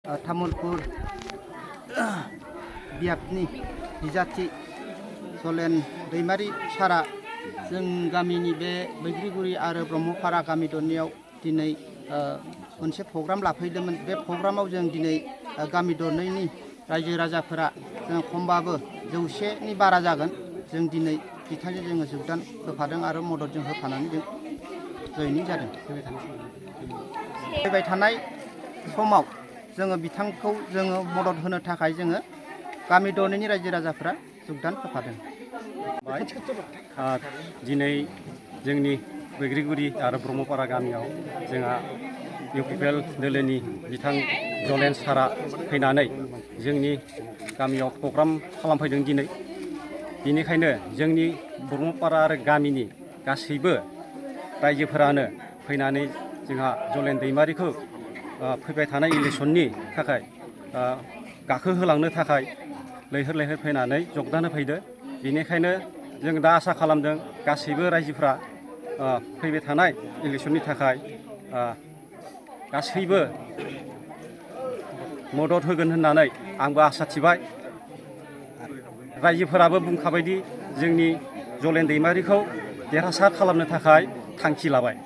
तामुलपुर बियाबनि बिजाथि जलेन दैमारि सारा जों गामिनि बे बैग्रिगुरि आरो ब्रह्मपारा गामि दरनैयाव दिनै मोनसे प्रग्राम लाफैदोंमोन। बे प्रग्रामाव जों दिनै गामि दरनैनि रायजो राजाफोरा जों खमबाबो 100नि बारा जागोन। जों दिनै बिथांजों जोङो जोगदान होफादों आरो मदद जों होफानानै जों जयनिं जादों। फैबाय थानाय समाव जोङो बिथांखौ जोङो मदद होनो थाखाय जोङो गामि दरनैनि रायजो राजाफोरा जोगदान होफादों। दिनै जोंनि बैग्रिगुरि आरो ब्रह्मपारा गामियाव जोंहा इउपिपिएल दोलोनि बिथां जलेन सारा फैनानै जोंनि गामियाव प्रग्राम खालामफैदों दिनै। बेनिखायनो जोंनि ब्रह्मपारा आरो गामिनि गासैबो रायजोफोरानो फैनानै जोंहा जलेन दैमारिखौ फैबाय थानाय इलेक्सननि थाखाय गाखोहोलांनो थाखाय लैहोर लैहोर फैनानै जगदान होफैदो। बेनिखायनो जों दा आसा खालामदों गासैबो रायजोफ्रा फैबाय थानाय इलेक्सननि थाखाय गासैबो मदद होगोन होननानै आंबो आसा थिबाय। रायजोफोराबो बुंखाबायदि जोंनि जलेन दैमारिखौ देरहासार खालामनो थाखाय थांखि लाबाय।